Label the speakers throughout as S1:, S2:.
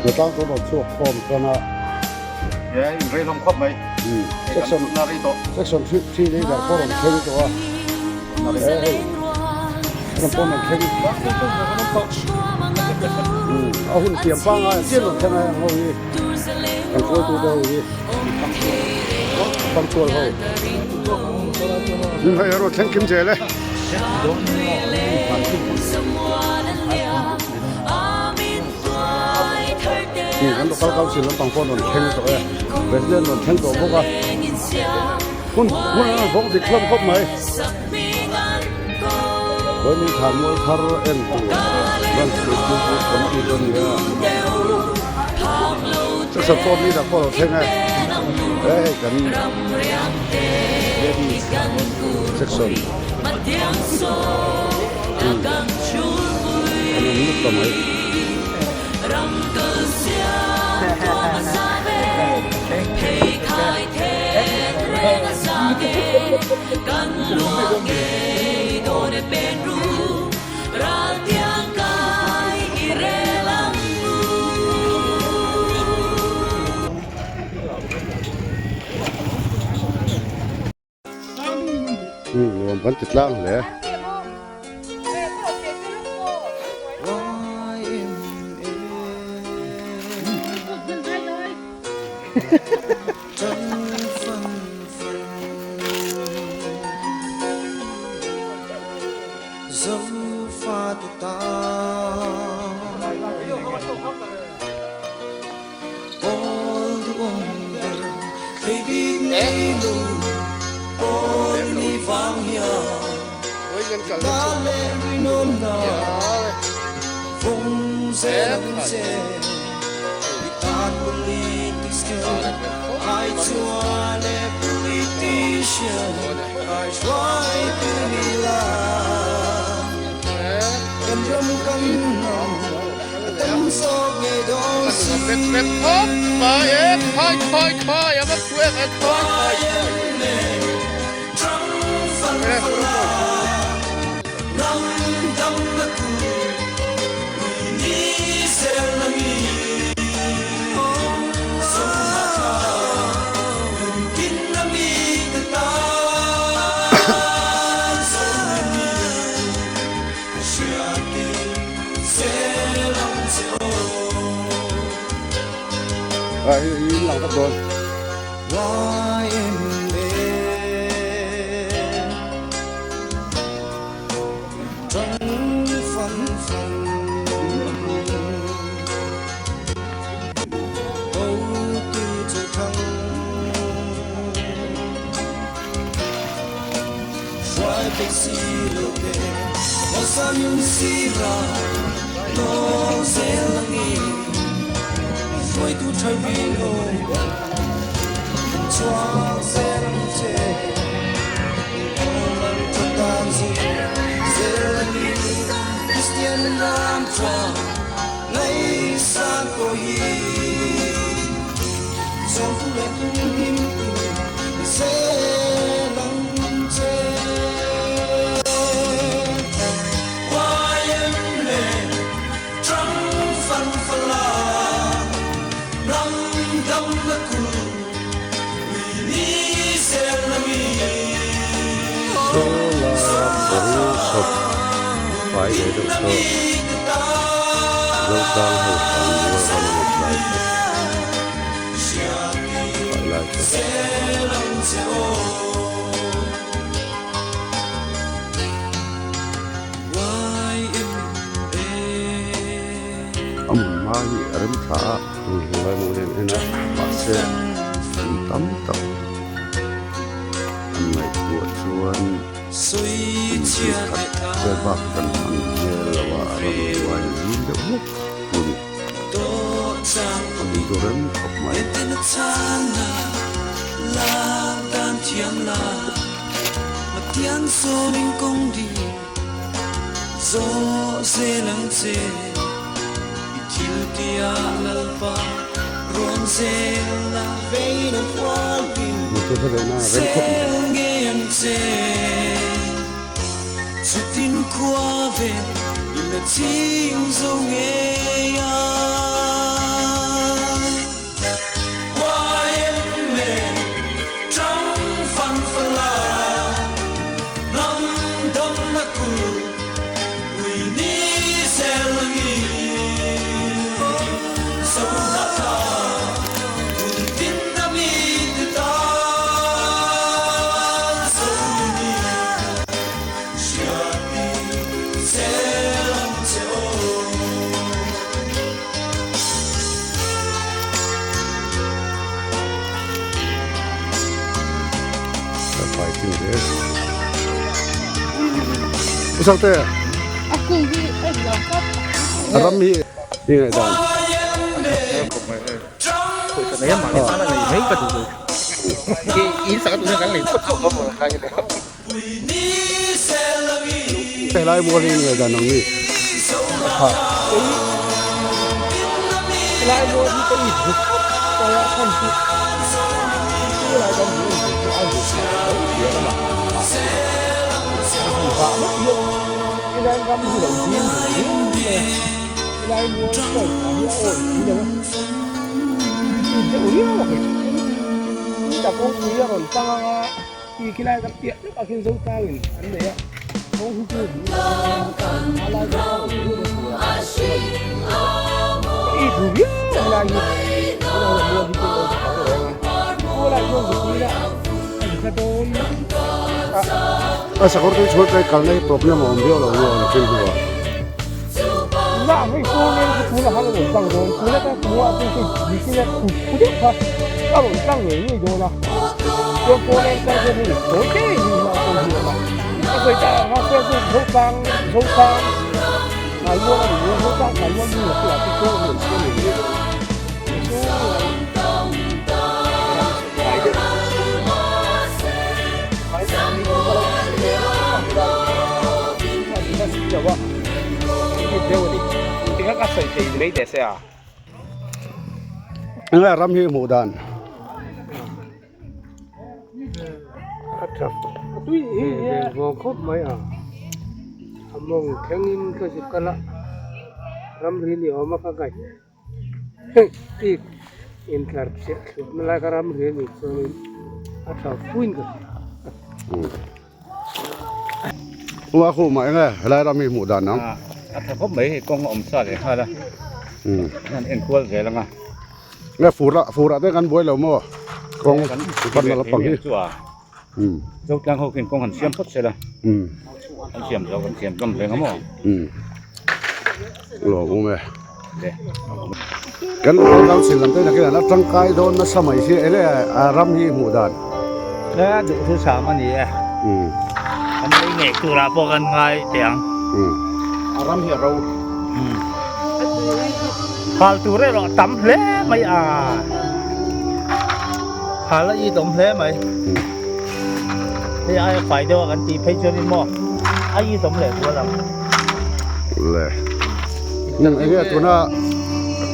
S1: Hnatlang chu rawn chhuak khawm tan a.
S2: He in rei hlawm khawp mai.
S1: Section section thi leader pawh rawn thleng tawh a. He hei rawn pawh rawn thleng. A hun tiam pangai chian rawn thleng a heng ho hi. Kan hruaitu te ho hi. Punctual ho. Hei a rawn thleng kim zel e. Kan local council lampang pawh rawn thleng tawh e president rawn thleng tawh bawk a hun hun an rawn vawk dik hlawm khawp mai Vawiin thla mual thar en tur branch district committee chu a ni a section four leader pawh a lo thleng e he hei kan ladies section. An awm lut ta mai. Nuam kan ti tlang hle. A hmun hma hi a rem tha a hei lai maw hian en a mahse in tam tak an ngaihtuah chuan in hnih khat vel bak kan hman hmel lo a a ramhnuai a zim deuh hlek hun a ni chu rem khawp mai. Motor hi rehna a rem khawp mai. Usaute ram hi i ngaihdan. Helai mual hi ngaihdan ang ni. A sakawr tui chhuat lai kalna hi problem a awm viau lo maw an ṭhen hnuah. Enge ram hi hmuh dan?
S3: Hei intlar chiah thlutna lai kha ramri a nih chuanin a tha fuin ka hria.
S1: Ua khu mah enge helai ram hi hmuh dan ang.
S2: A tha khawp mai hei kawng a awm sa leh nghal a. Hian enkual zel ang a.
S1: Nge fur ah fur ah te kan buai lo maw kawng pan na lampang hi.
S2: Zotlang ho khian kawng han siam phawt sela. An siam zo kan siam tlawm reng a maw.
S1: Lawm awm e. Kan lo chin lam te nakin an atangkai dawn nasa mai hi enge a ram hi hmuh dan.
S4: A duh thu sam a ni e. Kan lei ngei turah pawh kan ngai teh ang.
S2: A ram hi a ro.
S4: Hal tur erawh tam hle mai a. Hal a it awm hle mai. Hei aia fai deuh a kan tih phei chuanin maw a it awm leh zual ang.
S1: Le. Nang enge tuna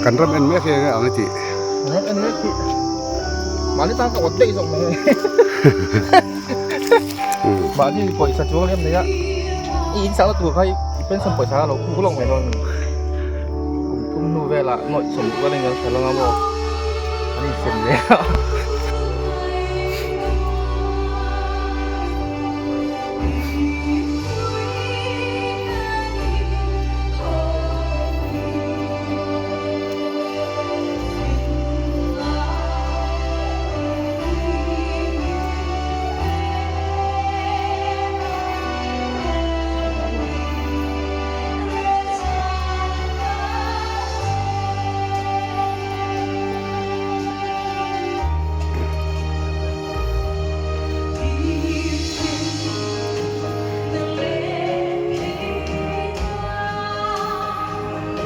S1: kan ram en mek hi enge ang i tih?
S4: Ram en mek hi mahni tan ka awt daih zawk mai. Mahni pawisa chuang lem nei a i in sakna tur kha i pension pawisa kha lo khuk lawk mai dawn a ni. Kum thum hnu velah nawih sawm duh a eng hralh anga maw an insem leh a.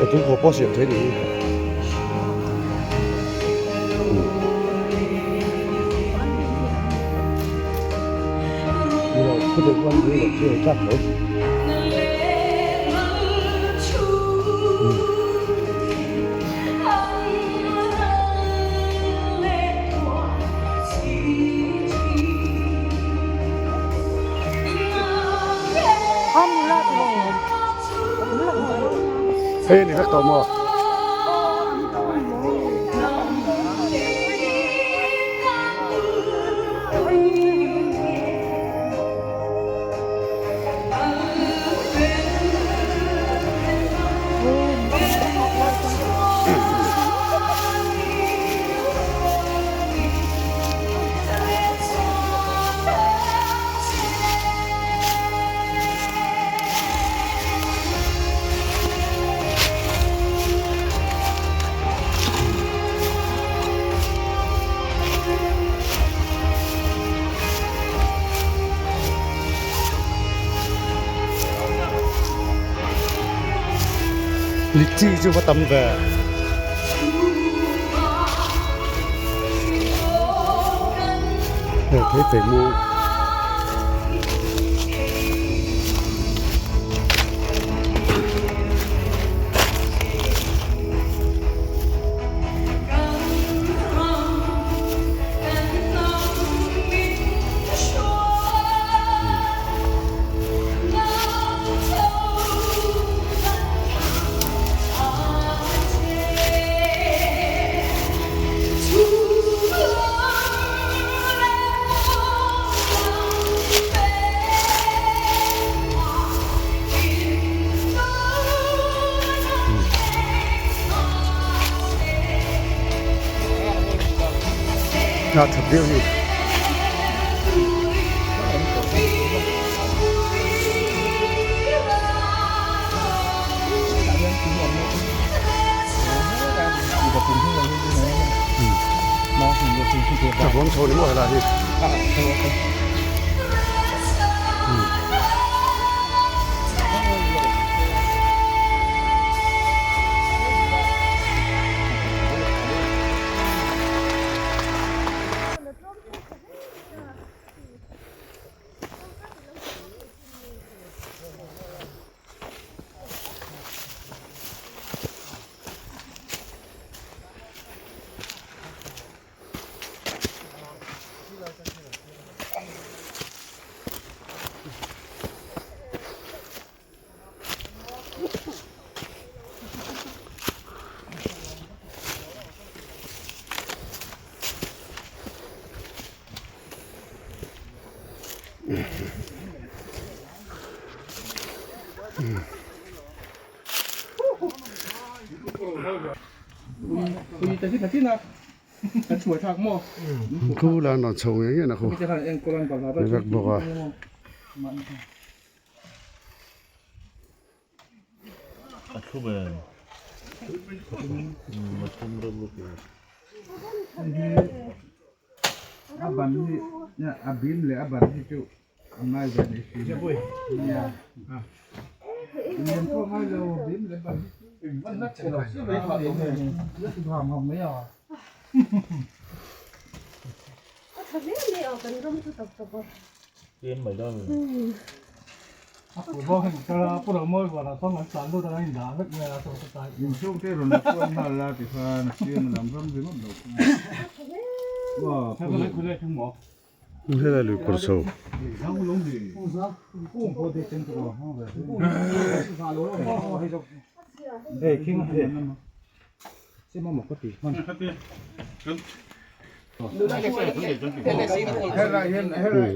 S1: Tui khawh pawh siam thei ni. Hei a ni vek tawh maw? Litchi chu va tam ve. Hei thei fei mu. A that viau hi. A huang chho ni maw helai hi. Khu lan rawn chho ngei ngei na khu ni vek bawk a. Helai lui kawr chho.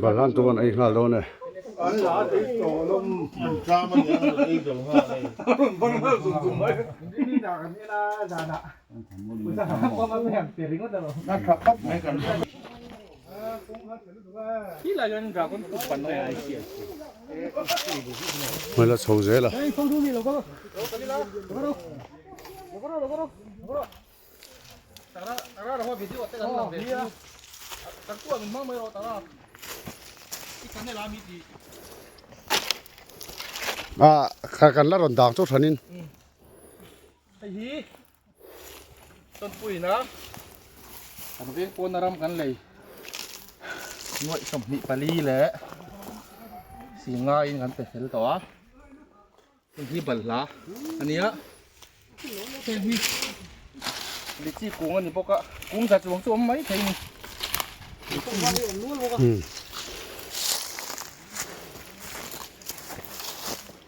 S1: Balhan chuan ei nghal dawn e. Hmel a chho zel a. Ah kha kan la rawn dang chu thanin.
S4: Hei hi Chawnpuiina kan veng pawna ram kan lei nuaih 24 leh singaiin kan pe fel tawh a. Hei hi balhla a nia heng hi litchi kung a ni bawk a kung za chuang chu awm mai thei a ni.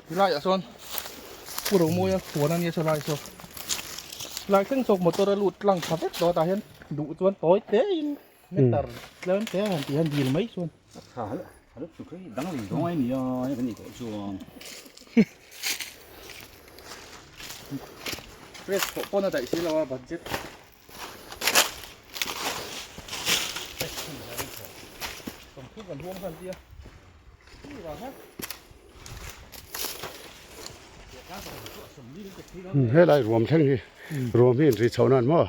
S4: Helaiah sawn Pu Romawia huan a nia saw lai saw lai thleng chawk motor a lut tlang tha vek tawh a tah hian duh chuan tawi te in meter tlem te a han tih hian dil mai chuan. Press pawh pawn a daih si lo a budget.
S1: Helai ruam thleng hi ruam hi inri chhoh nan maw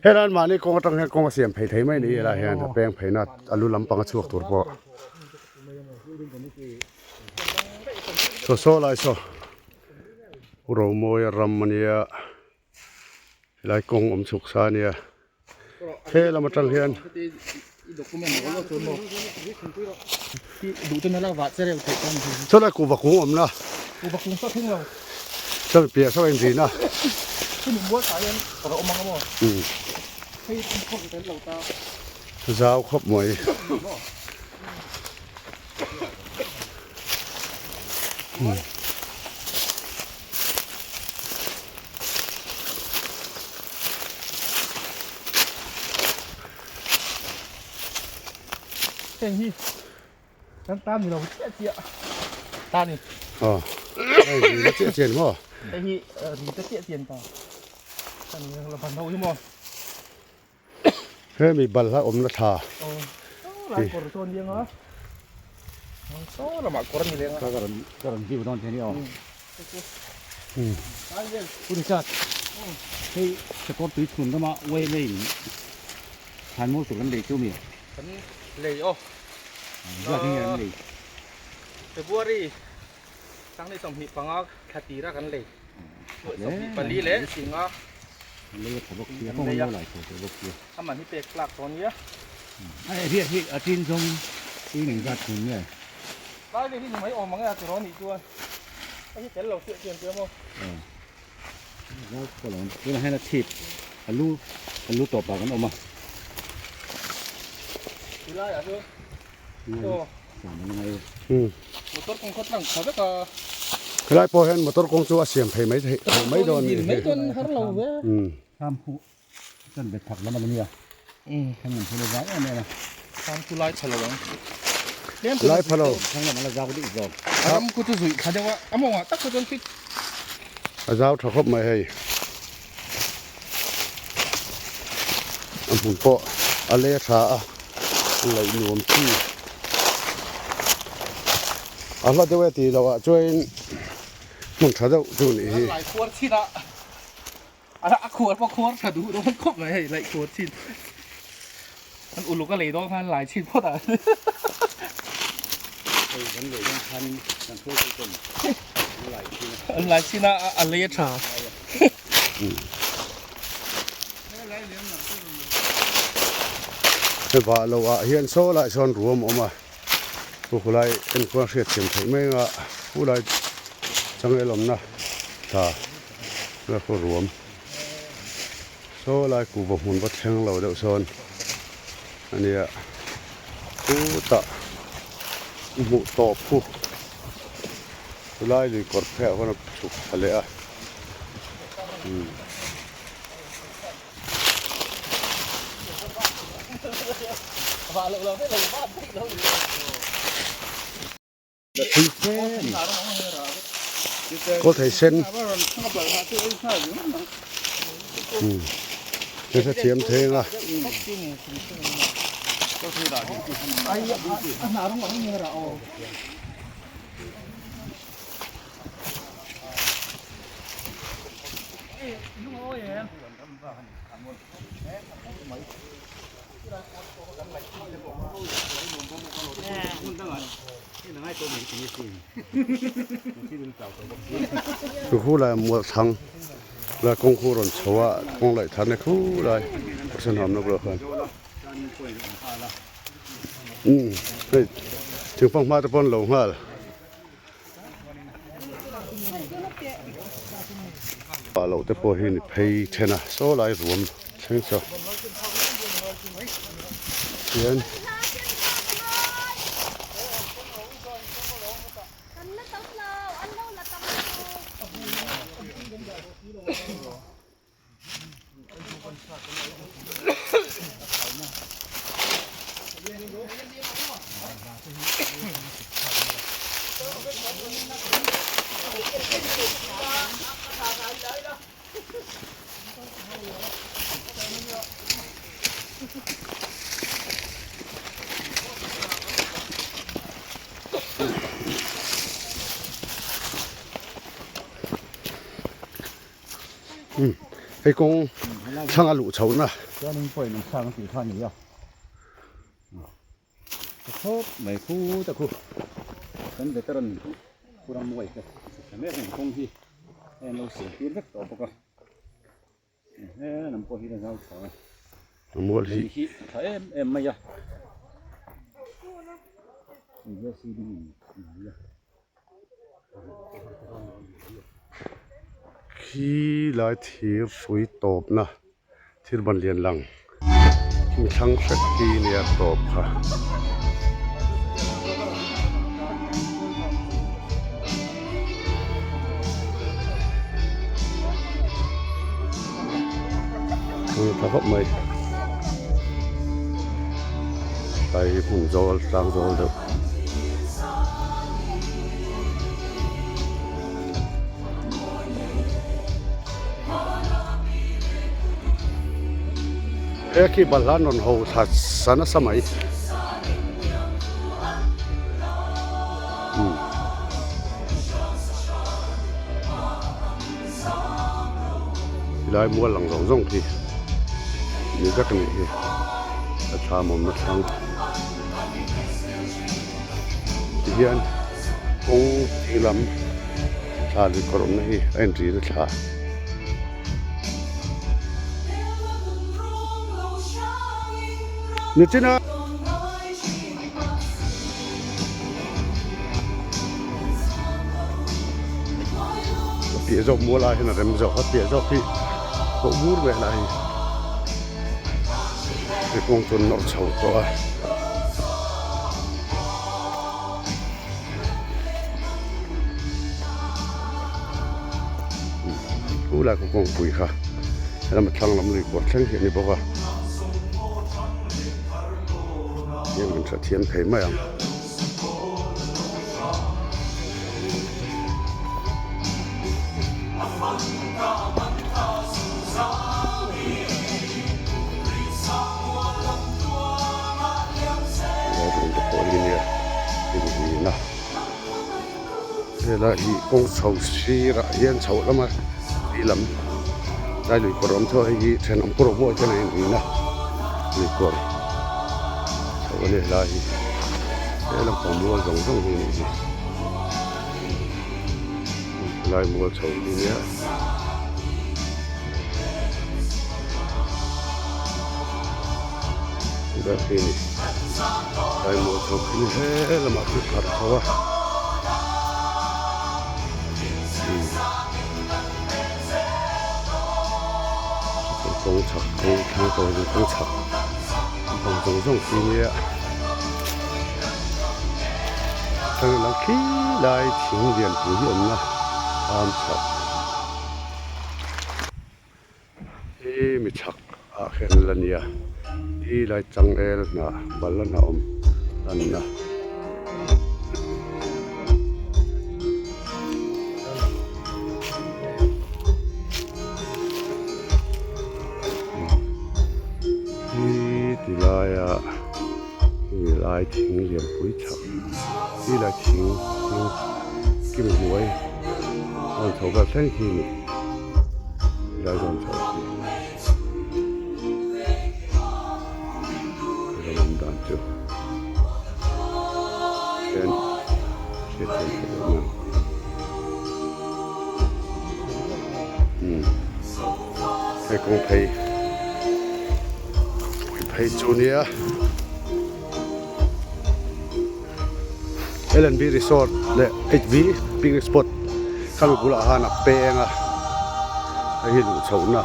S1: helai an mahni kawng atang hian kawng a siam phei thei mai a ni helai hian a peng phei na a lu lampang a chhuak tur pawh saw saw lai saw. Pu Romawia ram ania helai kawng awm chhuk sa ania he lam atang hian chulai kuhva kung awmna chumi piah saw a inrin a zau khawp mai.
S4: Heng hi kan tan ni lo chiah chiah ta ni.
S1: Ờ, hei ri na chiah chian maw?
S4: Hei hi ri ta chiah chian ta. Kan la ban ho hi maw?
S1: Hemi balhla awmna thla
S4: hi.
S2: Lei a tha bawk sia kawng an lo lai chho tawh bawk sia. A man hi pek tlak tawh ania. A eh riah hi a tin zawng in engzat thun nge?
S4: Lai vel hi ni mai awm ang e a tiraw nih chuan hei hi tel lo chiah chian tia maw?
S2: Aw zau pawh lo tunah hian a chhip a lu a lu tawpah kan awm a.
S4: Ti laiah chuan aw motor kawng kha tlang tha vek a.
S1: Helai pawh hian motor kawng chu a siam phei mai theih theih mai dawn
S4: a ni hi.
S2: Tham hu chuan bet phak lam a nia. Thlang lam chu la zau em em a.
S4: Tham chu lai tha lo ang.
S1: Lai pha lo.
S2: Thlang lam a la zau deuh zawk.
S4: A ram khu chu zuih tha deuh a, a mawngah tak kha chuan fit.
S1: A zau tha khawp mai hei. A hmun pawh a le tha a laih nuam chi a hla deuh e tih loh ah chuan hmun tha deuh chu nih hi.
S4: Lai khuar chin a a khuar pawh khuar tha duh dawn khawp mai hei laih khuar chin an uluk a lei dawn khan lai chin phawt a.
S2: Hei kan lei dawn khanin kan hruai deuh tawn an lai chin a.
S4: An lai chin a a lei a tha.
S1: Hevah loh ah hian saw lai sawn ruam a awm a chu khulai enkual hriat thiam theih mai anga khulai changel awmna tla la khaw ruam saw lai kuhva hmun va thleng lo deuh sawn a nia chutah hmuh tawp khu chulai lui kawr pheiah khawn a chhuk thla leh a. Kawl thei sen nasa thiam thei anga. Chu khu lai mual thlang lai kawng khu rawn chho a kawng laih thar na khu lai pasal awm na bulah khan umm hei thingfang hma te pawh an lo nghal. Pah loh te pawh hi ni phei then a saw lai ruam thleng chaw hian Hei kawng thlang a luh chhohna.
S2: Chuanin point an sang tih kha a ni a. Ka khawp mai khu ta khu. Kan veteran Pu Rammuai te chhuk thla mek a ni kawng hi. Hei an lo siam tir vek tawh bawk a. He lam pawh hi a zau tha a.
S1: A mual hi.
S2: Lei hi a tha em em mai a. Hei hian cd in a ngai a.
S1: Khi lai thir hrui tawpna thil ban lian lang mi thlang hret hi nia tawp kha. Tha khawp mai tlai hi hmun zawl tlang zawl deuh. He khi balhla an rawn ho thla sa nasa mai. Tilai mual lang zawng zawng khi ni vek a nih hi a thlam awmna thlang tihian kawng ding lam thla lui kawr awmna hi a inri na thla. Nichina. A piah zawk mual ah hian a rem zawk a piah zawk hi pawh bur vel ah hi hei kawng chu an nawrh chho tawh a. Chu lai kawngpui kha helam a thlang lam lui kawr thleng hi a ni bawk a. Heng an hrethiam thei mai ang. Helai hi kawng chho sirah hian chhoh lama tih lam tlai lui kawr awm chu hei hi thenawm pawh pawh hian a inrin a lui kawr chhoh a ni helai hi he lampang mual zawng zawng hi a nih hi helai mual chho hi nia. Tlai mual chho khi ni he lamah khi pharh chho a kawng chhak kawng thlang kawng zawng kawng chhak lampang zawng zawng khi nia thlang lam khi lai thing lian pui hi awmna am chhak. Hi mi chhak ah hian la nia i lai changel hnah bal a hnah awm a ni a. Hi ti laia mi lai thing lianpui chhak hi lai thing thing kim hnuai rawn chho vel thleng hi a ni. Helai zawn chho hi ram awm dan chu hian hriatthiam theih loh mai umm hei kawng phei pui phei chu nia L&B Resort leh HV picnic spot khami bulah khan a peng a hei hi luh chhohna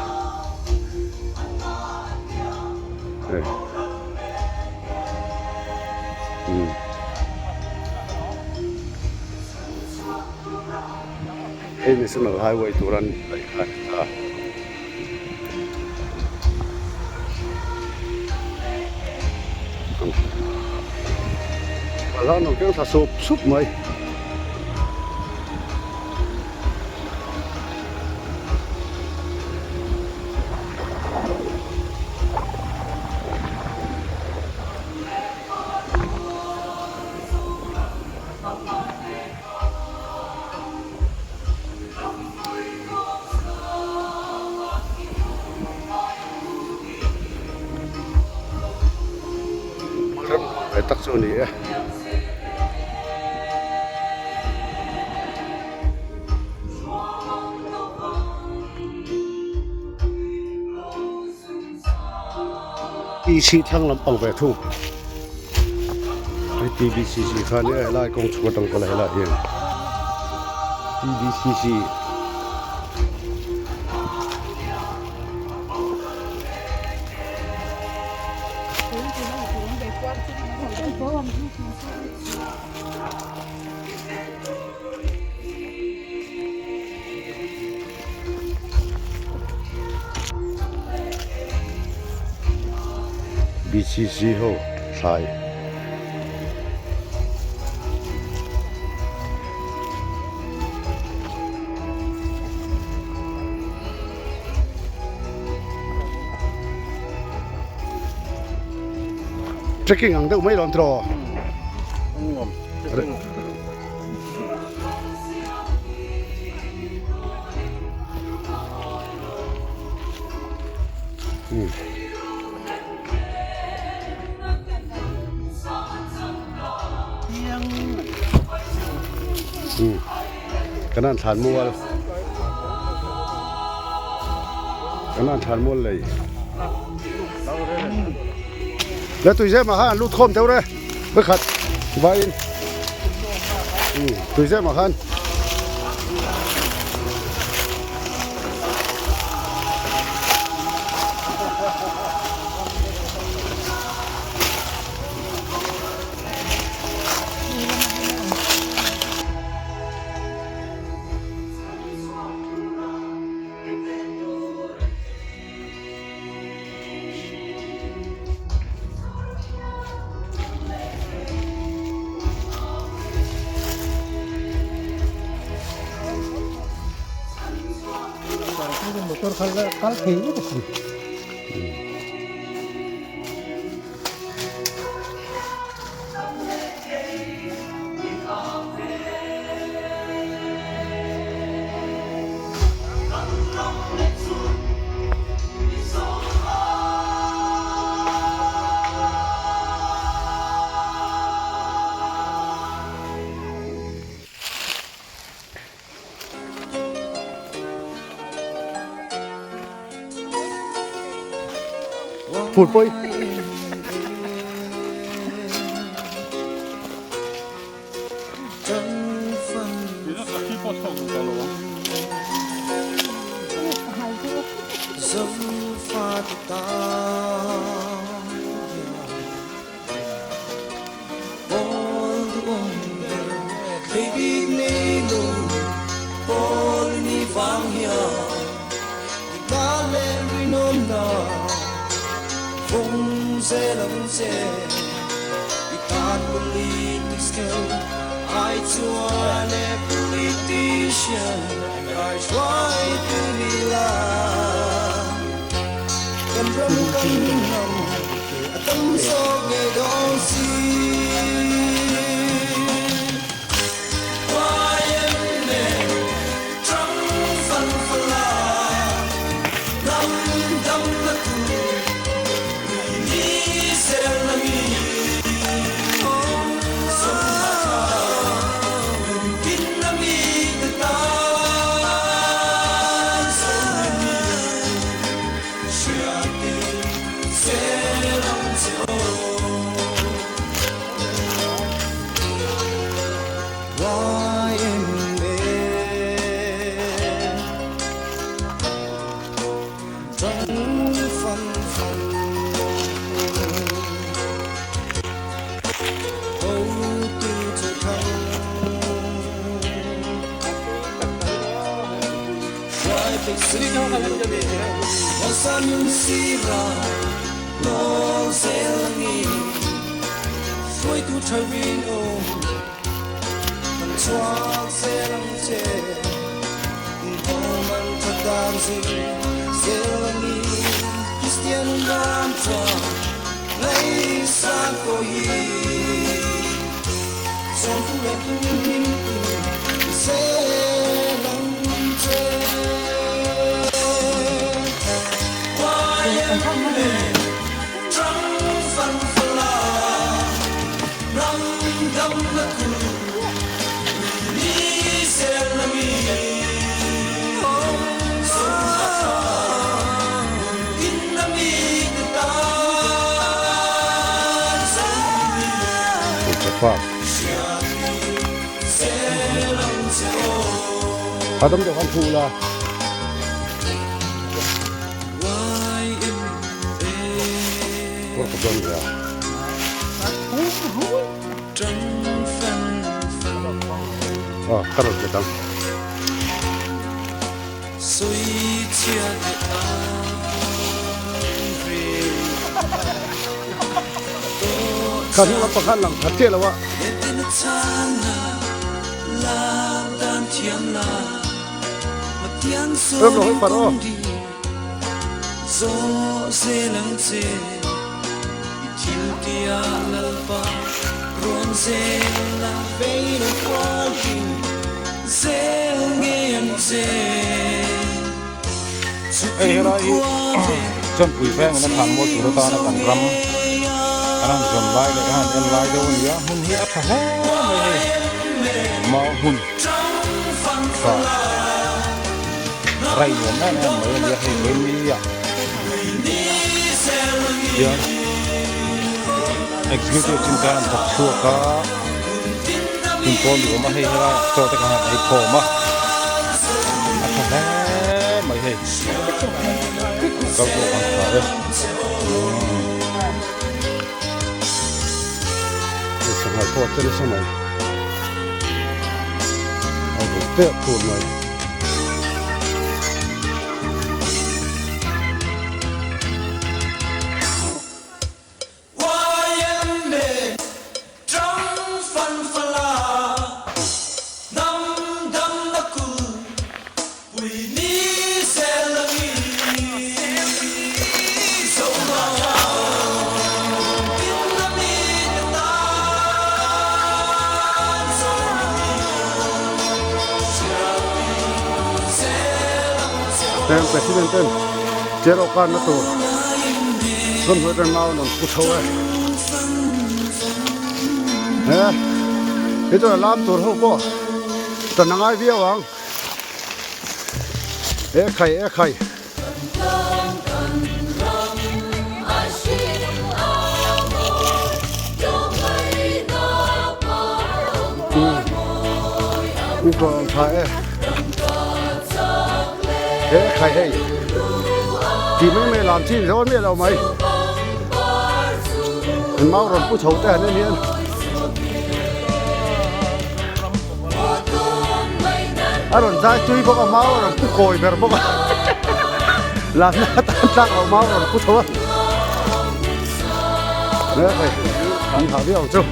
S1: hei umm hei national highway tur an laih kha a ni ta. Hla nuam keng thla sup sup mai. Ram ve tak chu a ni e. PC thlang lampang ve thung. Hei TBCC kha nia helai kawng chhuk atang kal a helai hian TBCC BCC ho thlai trekking ang deuh mai lawm tiraw Kanan thlan mual kanan thlan mual lei le tuizem ah khan an lut khawm deuh re pakhat vaiin tuizem ah khan.
S3: Motor kha kal thei vek a si.
S1: Phulpui. Park. Hahdam deuh khan thu ula. Kawr ka dawn ve a. Aw ka rawn bet ang. Kha hnung lampang khan lang khat chiah lo a. Ram lo hawi par aw.
S5: Hei helai hi Chawnpui vengin a thlan mawi tur atana kan ram an han zawn lai leh a han en lai deuh a ni a, hmun hi a tha hle mai hei mau hmun tha rai nuam em em mai a ni a hei keimah hian executive chin khan an thawk chhuak a hmun pawn duh awm a hei helaiah chaw te khan an ei khawm a a tha hle mai hei kal pawh kan tha e
S1: Sangha pawh a che nasa mai a vawt teh tur mai. Heng president ten chair awh kanna tur chhuanhnuai atang nau an rawn pu chho e he he chuan a lam tur ho pawh tan a ngai viau ang e khai e khai. U ka ang tha e he khai hei ti mai mai lam chin zawn miah lo mai an mau rawn pu chho te han en hian a rawn zai tui bawk a mau a rawn pu kawi ber bawk a lamna atan tlak loh mau a rawn pu chho a he hei an hah viau ang chu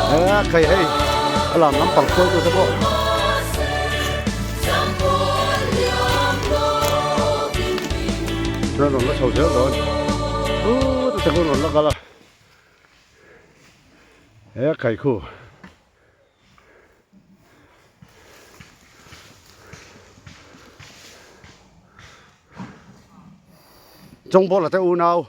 S1: he khai hei a lam lampang hruai tu te pawh chuan rawn la chho zel dawn u te te rawn la kal a he khai khu. Chawngbawla te unau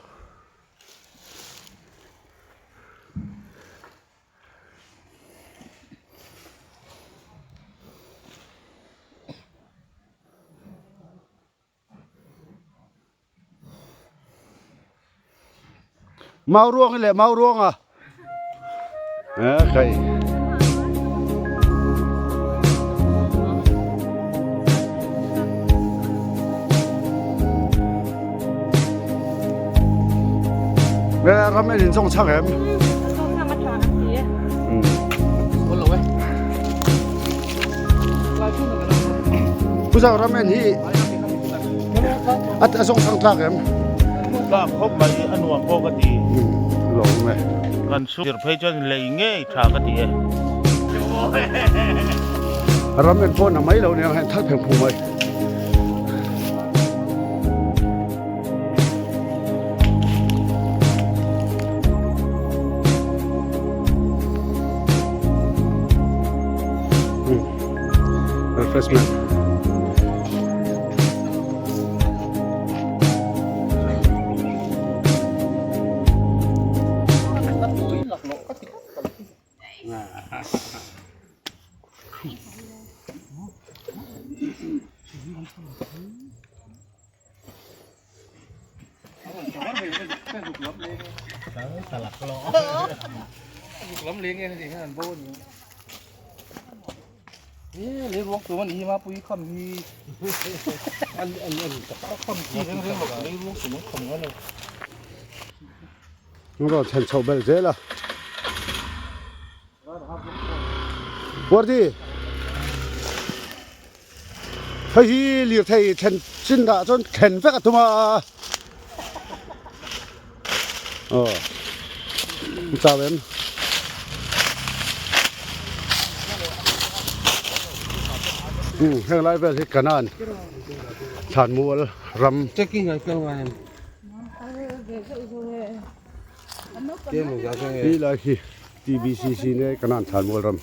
S1: Mau ruang leh mau ruang a okay. Ram en in chong chang em Pu Zau ram en hi a zawng sang tlak em?
S6: Tlak khawp mai a nuam pawh ka ti.
S1: Lo awm e.
S6: Kan chhung phei chuan lei ngei tha ka ti e.
S1: Ram en pawh na mai lo nia heng thal pheng phung mai. Refreshment.
S4: Zuk lam leng nge hei hian an bo a ni e lei ruang tum a nih hi mapui kham hi an an an a kham chi reng reng lo lei ruang tum an kham ngai lo.
S1: An rawn thlen chhoh belh zel a. Guardi hei hi lirthei thlen chin dah chuan thlen vek a tum a aw chau em um heng lai vel hi kanan thlanmual ram Hi lai hi TBCC nge kanan thlanmual ram.